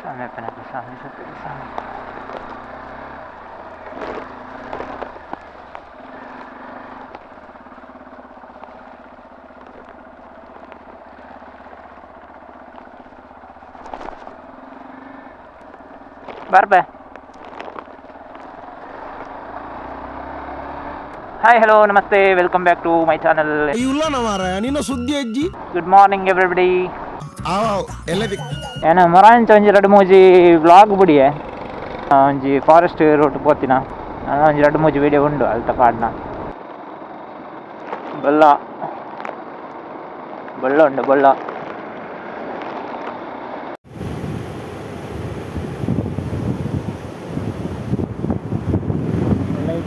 ಸ್ವಾಮಿ ಸ್ವಾಮಿ ಸ್ವಾಮಿ ಬರ್ಬೆ. ಹಾಯ್, ಹಲೋ, ನಮಸ್ತೆ, welcome back to my channel. ನಿನ್ನ ಸುದ್ದಿ ಅಜ್ಜಿ. Good morning everybody. ಎಲ್ಲ ಏನ ಮೊರಾಂಚ ಒಂಜಿ ರಡ್ಡ್ ಮೂಜಿ ವ್ಲಾಗ್ ಬುಡಿಯೆ, ಒಂಜಿ ಫಾರೆಸ್ಟ್ ರೂಟ್ ಪೋತಿನ ಒಂಜಿ ರಡ್ಡ್ ಮೂಜಿ ವಿಡಿಯೋ ಉಂಡು ಅಲ್ತ ಪಾಡ್ನ. ಬೊಲ್ಲ ಬೊಲ್ಲ ಉಂಡು ಬೊಲ್ಲ.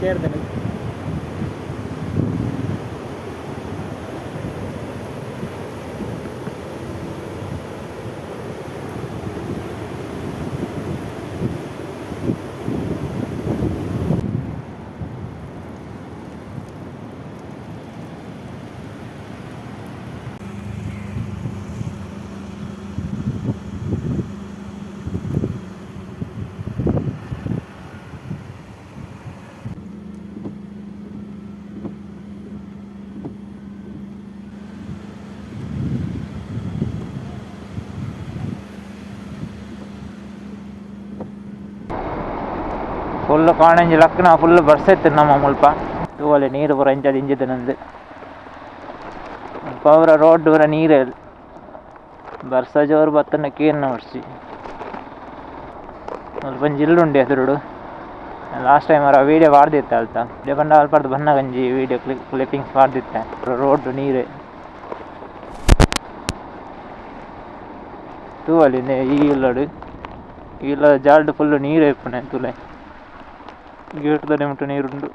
ಸೇರ್ತೇನೆ. ಫುಲ್ಲು ಕಾಣಂಜಿ ಲಕ್ಕನ ಫುಲ್ಲು ಬರ್ಸ ಇತ್ತು ನಮ್ಮ ಮುಲ್ಪ. ತೂವಲೆ ನೀರು ಪೂರ ಇಂಚದ ಇಂಚಿದ ನಂದು ಪೌರ ರೋಡ್ ಪೂರ ನೀರೇ ಬರ್ಸ ಜೋರು ಬತ್ತನ ಕೇರ್ನ ಬರ್ಸಿ. ಮುಲ್ಪ ಒಂಜಿ ಇಲ್ಲು ಉಂಡು ಎದುರುಡು. ಲಾಸ್ಟ್ ಟೈಮ್ ಅವರ ವೀಡಿಯೋ ವಾಡ್ದಿತ್ತೆ ಅಲ್ತ ವಿಡಿಯೋ ಪಂಡ ಅಲ್ಪರ್ದು ಬನ್ನಾಗ ಒಂಜಿ ವೀಡಿಯೋ ಕ್ಲಿಪ್ಪಿಂಗ್ಸ್ ವಾಡ್ದಿತ್ತೆ. ರೋಡ್ ನೀರೇ ತೂವಲಿ ಈ ಇಲ್ಲಡು ಈ ಇಲ್ಲ ಜಾಲ್ಡ್ ಫುಲ್ಲು ನೀರೇ ಇಪ್ಪುನೆ ತೂಲೆ. ಗೇಟ್ ದ ಮುಟ್ಟ ನೀರುಂಡು.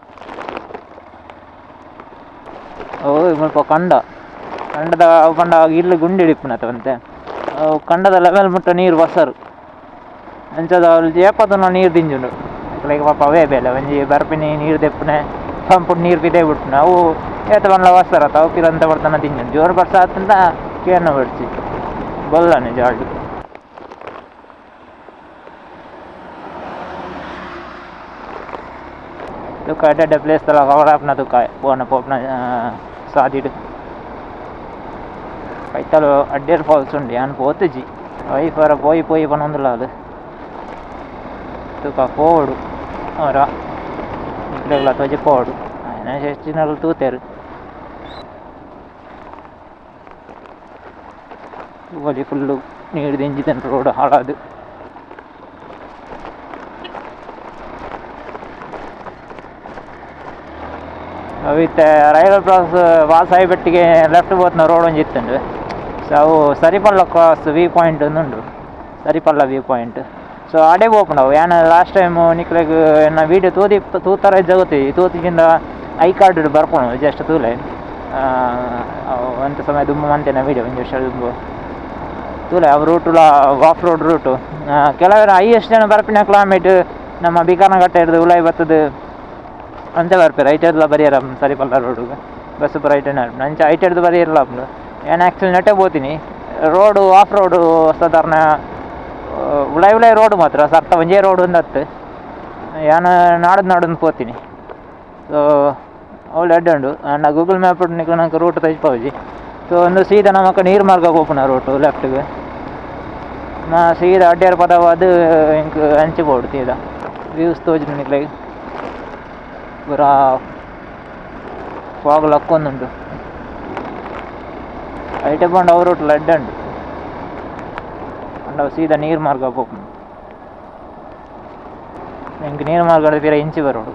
ಓ ಮುಲ್ಪ ಕಂಡ ಕಂಡದ ಅವು ಪಂಡ ಇಲ್ಲು ಗುಂಡಿ ಹಿಡಿಪುನತ ಒಂತೆ ಅವು ಕಂಡದ ಲೆವೆಲ್ ಮುಟ್ಟ ನೀರು ಬಸರು ಅಂಚದ ಅವ್ಲು ಏಪದನ ನೀರು ದಿಂಜುಂಡು. ಲೈಕ್ ಪಾಪ ಅವೇ ಬೇಲೆ ಒಂಜಿ ಬರ್ಪಿನಿ ನೀರು ದೆಪ್ಪುನೆ ಪಂಪ್ ನೀರು ಪಿದೆ ಬಿಡ್ಪುನೆ ಅವು ಏತ ಬಂಡ್ಲ ಬಸರತ್ತ ಅವು ಪಿರಂತ ಬರ್ತನ ದಿಂಜುಂಡು. ಜೋರು ಬರ್ಸ ಆತಂತ ಕೇನ ಬರ್ಸಿ ಬೊಲ್ಲನೆ ಜಾಲ್ಡು. ತುಕ ಎಡ್ಡೆ ಪ್ಲೇಸ್ ತಲ ಕವರ್ ಆಪುನ ತುಕ ಪೋನ ಪೋಪುನ ಸಾದಿಡ್ ಕೈತಲ್ ಅಡ್ಡೇರ್ ಫಾಲ್ಸ್ ಉಂಡು. ಯಾನ್ ಪೋತುಜಿ ವೈಫ್ ಅವರ ಪೋಯಿ ಪೋಯಿ ಪನೊಂದುಲ್ಲ ಅದು ತುಕ ಪೋವೊಡು ಅವರ ನಿಕ್ಲೆಗ್ಲ ತೋಜಿ ಪೋವೊಡು. ಆಯ್ನ ಹೆಚ್ಚಿನಲ್ ತೂತೆರ್ ತೂವೊಲಿ ಫುಲ್ಲು ನೀರು ದಿಂಜಿದನ್ ರೋಡ್ ಹಾಳಾದ್. ಅವಿತ್ತೆ ರೈಲ್ವೆ ಕ್ರಾಸ್ ವಾಸಾಯಿಬೆಟ್ಟಿಗೆ ಲೆಫ್ಟ್ ಪೋತ್ನ ರೋಡ್ ಒಂಜಿ ಇತ್ತುಂಡು. ಸೊ ಅವು ಸರಿಪಲ್ಲ cross view point ಉಂಡು, ಸರಿಪಲ್ಲ view point. So ಅಡೆ ಪೋಪುಂಡು ಅವು. ಯಾನ್ ಲಾಸ್ಟ್ ಟೈಮ್ ನಿಕ್ಲೆಗ್ ಎನ್ನ ವೀಡಿಯೋ ತೂದಿ ತೂತರ ಜಗತ್ತಿ ತೂತಿಗಿಂದ I card ಬರ್ಪುಂಡು ಜಸ್ಟ್ ತೂಲೆ. ಒಂತೆ ಸಮಯ ದುಂಬು ಮಂತೇನ ವೀಡಿಯೋ ಒಂಜಿ ವರ್ಷ ದುಂಬು ತೂಲೆ. ಅವು ರೂಟುಲ off road route. ಕೆಲವರು ಹೈಯೆಸ್ಟ್ ಜನ ಬರ್ಪಿನ ಕ್ಲೈಮೇಟ್ ನಮ್ಮ ಬಿಕಾನಘಟ್ಟ ಹಿಡ್ದು ಉಲಾಯಿ ಬರ್ತದೆ ಅಂಚ ಬರ್ಪೆರ್. ಐಟ್ ಹಿಡ್ದುಲ ಬರಿಯರ ಸರಿಪಲ್ಲ ರೋಡುಗು ಬಸ್ ಪೂರ ಐಟ್ ಅಂಚ ಐಟ್ ಹಿಡ್ದು ಬರಿಯರ್ಲ ಆಪುಂಡು. ಯಾನ್ ಆ್ಯಕ್ಚುಲಿ ನೆಟ್ಟೆ ಪೋತೀನಿ. Road off road ಸಾಧಾರಣ ಉಲಾಯಿ ಉಲಾಯಿ ರೋಡ್ ಮಾತ್ರ ಸರ್ತ ಒಂಜೇ ರೋಡ್ ಒಂದತ್ತು. ಯಾನ್ ನಾಡದು ನಾಡೊಂದು ಪೋತೀನಿ. ಸೊ ಅವ್ಳು ಎಡ್ಡೆ ಉಂಡು. ಆಂಡ ಗೂಗಲ್ ಮ್ಯಾಪ್ ನಿಕ್ಲು ನಂಗೆ ರೂಟ್ ತೈಪಾವುಜಿ. ಸೊ ಒಂದು ಸೀದಾ ನಮಕ್ ನೀರು ಮಾರ್ಗ ಪೋಪುನ ರೂಟು ಲೆಫ್ಟ್ಗೆ ನಾ ಸೀದಾ ಅಡ್ಡೇರ್ ಪದವಾದ್ ಎಂಕ್ ಅಂಚೆ ಪೋಡು ಸೀದಾ ವ್ಯೂಸ್ ತೋಜುಂಡು ನಿಕ್ಲೆಗ್ ಪೂರ ಫಾಗ್ ಲಕ್ಕೊಂದುಂಡು. ಐಟೆ ಪೋಂಡ ಅವು ರೂಟ್ ಎಡ್ಡೆ ಉಂಡು. ಅಂಡ ಸೀದಾ ನೀರು ಮಾರ್ಗ ಪೋಪುಂಡು. ಎಂಕ್ ನೀರು ಮಾರ್ಗ ಪಿರ ಇಂಚಿ ಬರೋಡು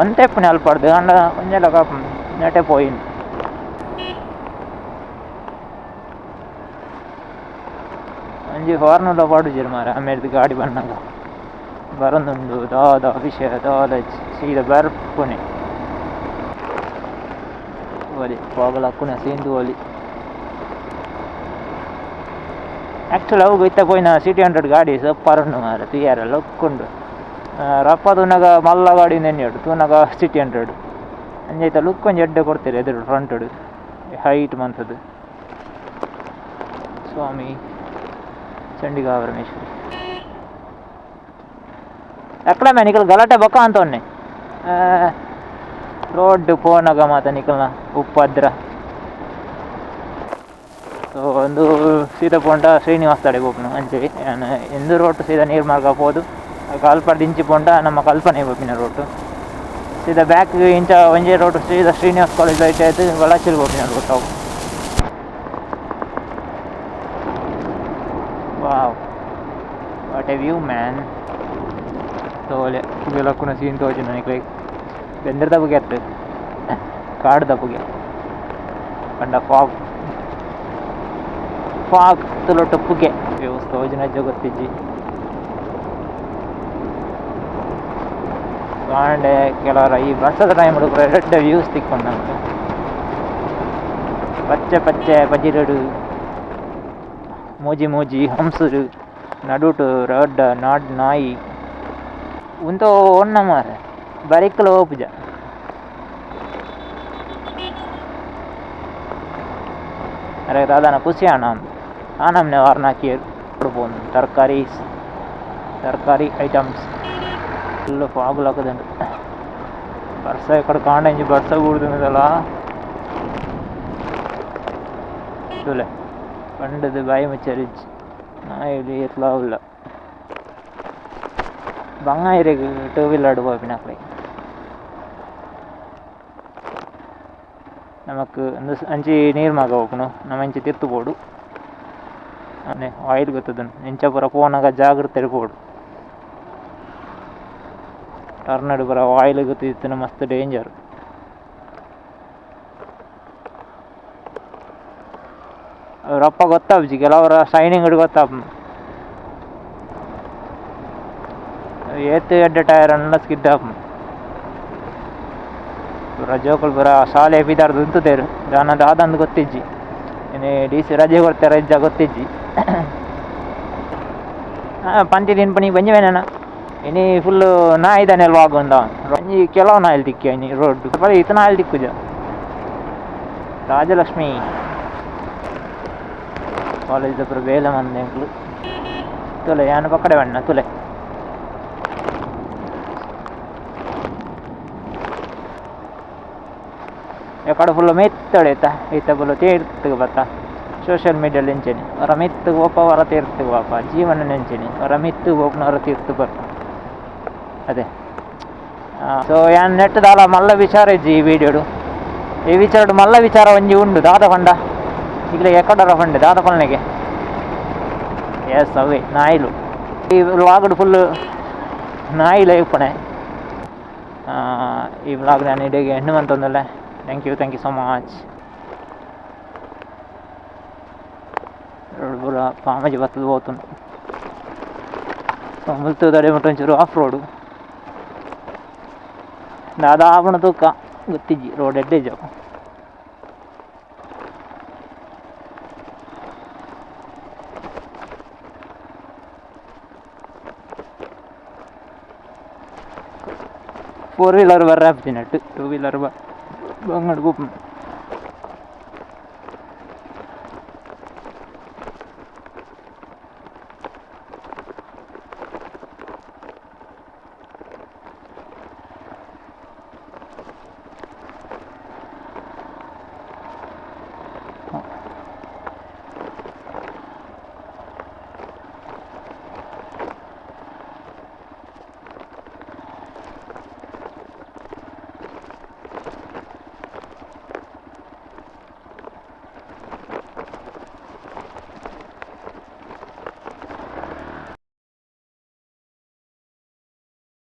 ಒಂತೆ ಇಪ್ಪುನೆ ಅಲ್ಪಡ್ದು ಅಂಡ ಒಂಜೆಲ ಕಾಪುಂಡು ನೆಟೆ ಪೋಯಿನ್. ಒಂಜಿ ಹಾರ್ನ್ ಪಾಡುಜೆರ್ ಮಾರ್ರೆ ಆಮೇಲೆ ಗಾಡಿ ಬನ್ನಗ ಬರೊಂದುಂಡು ದಾದ ವಿಷಯ ದಾದ ಸೀದಾ ಬರ್ಪುನೆ ಒಲಿ ಫಾಗ್ ಲಕ್ಕುನ ಸೀನ್ ತೂವೊಲಿ. ಆ್ಯಕ್ಚುಲಿ ಅವು ಇತ್ತೆ ಪೋಯಿನ ಸಿಟಿ 100 ಗಾಡಿ ಸೂಪರ್ ಉಂಡು ಮಾರ್ರೆ ತೂಯರೆ ಲೊಕ್ಕುಂಡು. ರಪ್ಪ ತೂನಗ ಮಲ್ಲ ಗಾಡಿ ನೆನ್ಯೊಡು ತೂನಗ ಸಿಟಿ 100 ಅಂಚ ಐತ ಲುಕ್ ಒಂಜಿ ಎಡ್ಡೆ ಕೊಡ್ತೀರಿ ಎದುರು ಫ್ರಂಟುಡು ಹೈಟ್ ಮಂತುದು. ಸ್ವಾಮಿ Chandika Parameshwari. ಎಕ್ಕಡ ಮೇ ನಿಕಲ್ ಗಲಾಟೆ ಬೊಕ್ಕ ಅಂತ ಒನ್ನೆ ರೋಡ್ ಪೋನಾಗ ಮಾತ ನಿಕಲ್ನ ಉಪ್ಪದ್ರ. ಸೊ ಒಂದು ಸೀದಾ ಪೋಂಡ ಶ್ರೀನಿವಾಸ ತಡೆ ಪೋಪುನು ಅಂಚೆ ಎಂದು ರೋಡ್ ಸೀದಾ ನೀರ್ಮಾರ್ಗ ಪೋದು ಕಲ್ಪಡ್ ಇಂಚಿ ಪೋಂಡ ನಮ್ಮ ಕಲ್ಪನೆ ಪೋಪಿನ ರೋಡ್ ಸೀದಾ ಬ್ಯಾಕ್ ಇಂಚ ಒಂಜೇ ರೋಡ್ ಸೀದಾ ಶ್ರೀನಿವಾಸ್ ಕಾಲೇಜ್ ಐಟ್ ಆಯ್ತು ವಳಾಚಿಲ್ ಪೋಪಿನ ರೋಡ್ ಅವು. Wow, what a view man. ತೋಲೆ ಪುಗೆ ಸೀನ್ ತೋಜುಂಡು ನಿಕ್ಲೆಗ್ ಬೆಂದರ್ ದಪುಗೆ ಅತ್ತು ಕಾಡು ದಪುಗೆ ಪಂಡ ಫಾಗ್ ಫಾಗ್ ತುಲೊಟ್ಟು ಪುಗೆ ವ್ಯೂಸ್ ತೋಜುನ ಗೊತ್ತಿಜ್ಜಿ. ಕಾಂಡೆ ಕೆಲವರ ಈ ಬರ್ಸದ ಟೈಮ್ ಎಡ್ಡೆ ವ್ಯೂಸ್ ತಿಕ್ಕೊಂಡು ನಮ್ಗೆ ಪಚ್ಚೆ ಪಚ್ಚೆ ಪಜಿರಡು ಮೂಜಿ ಮೂಜಿ ಹಂಸರು ನಡುಟು ರಡ್ಡ ನಾಡ್ ನಾಯಿ ಉಂತೋ ಒನ್ನ ಮಾರೆ ಬರಿಕಲ ಓಪುಜ. ಅರೆ ದಾದಾನ ಖುಷಿ ಆನ ಆನಮ್ನೆ ವಾರ್ನಾಕಿ ಪೋನು ತರಕಾರಿ ತರಕಾರಿ ಐಟಮ್ಸ್ ಫುಲ್ ಫಾಗುಲು ಹಾಕದಂಡು. ಬರ್ಸ ఇక్కడ ಕಾಂಡ ಇಂಚಿ ಬರ್ಸ ಕೂಡುದಲ್ಲ ತುಲೆ ಪಂಡದು ಬಾಯಿ ಮುಚ್ಚರಿಜ್ಜಿ ನಾಯಿ ಎತ್ಲಾ ಉಲ್ಲ ಬಂಗಾಯಿರೆಗ್ ಟೂ ವೀಲರ್ ಪೋಪಿನಕ್ಲೆ ನಮಕ್ ಅಂಚಿ ನೀರು ಮಾಗ ಹೋಗ್ನು ನಮ್ಮ ಇಂಚಿ ತಿರ್ತು ಪೋಡು ಆಯಿಲ್ ಗೊತ್ತದನು ಇಂಚ ಪೂರ ಪೋನಾಗ ಜಾಗ್ರತೆ ಪೋಡು ಟರ್ನ್ ಪೂರ ಆಯಿಲ್ ಗೊತ್ತಿತ್ತು ಮಸ್ತ್ ಡೇಂಜರ್. ಅವರಪ್ಪ ಗೊತ್ತಾಪ್ಜಿ ಕೆಲವರ ಶೈನಿಂಗ್ ಗೊತ್ತಾಪ್ ಏತ್ ಎಡ್ಡೆ ಟೈರ್ ಅನ್ನ ಸ್ಕಿಡ್ ಆಪ್ ಪೂರ ಜೋಕುಲು ಪೂರ ಶಾಲೆ ಪಿದಾರ್ದು ಉಂತುದೇರು ದಾನ ದಾದಂದು ಗೊತ್ತಿಜ್ಜಿ ಇನ್ನು ಡಿ ಸಿ ರಜೆ ಕೊಡ್ತಾರೆ ಇಜ್ಜ ಗೊತ್ತಿಜ್ಜಿ. ಪಂತಿ ತಿನ್ಪನಿ ಬಂಜಿ ಬೇನ ಇನಿ ಫುಲ್ ನಾಯಿದಾನೆ ಅಲ್ವಾ ಒಂಜಿ ಕೆಲವು ನಾಯಿಲ್ ತಿಕ್ಕಿ ಇನಿ ರೋಡ್ ಇತ್ತ ನಾಯಿಲ್ ತಿಕ್ಕುಜ. ರಾಜಲಕ್ಷ್ಮಿ ಕಾಲೇಜ್ ಪೂರ ಬೇಲೆ ಮಂದಿ ಎಂಕ್ಲು ತುಲೆ ಯಾನು ಪಕ್ಕಡೆ ಬಣ್ಣ ತುಲೆ ಎಕಡೆ ಫುಲ್ ಮೆತ್ತಡೆ ಇತ್ತ ಇತ್ತ ಫುಲ್ ತೀರ್ತಗೆ ಬತ್ತ ಸೋಷಿಯಲ್ ಮೀಡಿಯಲ್ಲಿ ಎಂಚೆನಿ ಹೊರ ಮೆತ್ತಗೆ ಹೋಪ ಹೊರ ತೀರ್ತಗೆ ಹೋಪ ಜೀವನ ನೆಂಚೆನಿ ಹೊರ ಮೆತ್ತಗೆ ಹೋಪ್ನ ಹೊರ ತೀರ್ತು ಬರ್ಪ ಅದೇ. ಸೊ ಯಾನ್ ನೆಟ್ ದಾಲ ಮಲ್ಲ ವಿಚಾರ ಇಜ್ಜಿ ಈ ವಿಡಿಯೋಡು ಈ ವಿಚಾರಡು ಮಲ್ಲ ವಿಚಾರ ಒಂಜಿ ಉಂಡು ದಾದ ಪಂಡ ಈಗಲೇ ಎಕಡರ ಪಂಡೆ ದಾದ ಪಲ್ನೆಗೆ ಎಸ್ ಅವೇ ನಾಯಿಲು ಈ ವ್ಲಾಗ್ಡ್ ಫುಲ್ ನಾಯಿ ಲೈಫ್ ಪಣೆ. ಈ ವ್ಲಾಗ್ ನಾನು ಇಡೀ ಹೆಣ್ಣು ಅಂತಂದಲ್ಲ. Thank you so much. Road ಪೂರ ಪಾಮಜಿ ಬತ್ತದ ಪೋತುಂಡು. ಸೊ ಮುಲ್ತು ತಡೆ ಮುಟ್ಟ ಒಂಚೂರು ಆಫ್ ರೋಡು ದಾದ ಆಪುಣ ತೂಕ ಗೊತ್ತಿಜ್ಜಿ ರೋಡ್ ಎಡ್ಡೆ ಇಜ್ಜವು. ಫೋರ್ ವೀಲರ್ ಬರ್ರ ಆಪ್ಜಿನಟ್ಟು ಟೂ ವೀಲರ್ ಬಂಗಡ್ ಗೋಪುಂಡು.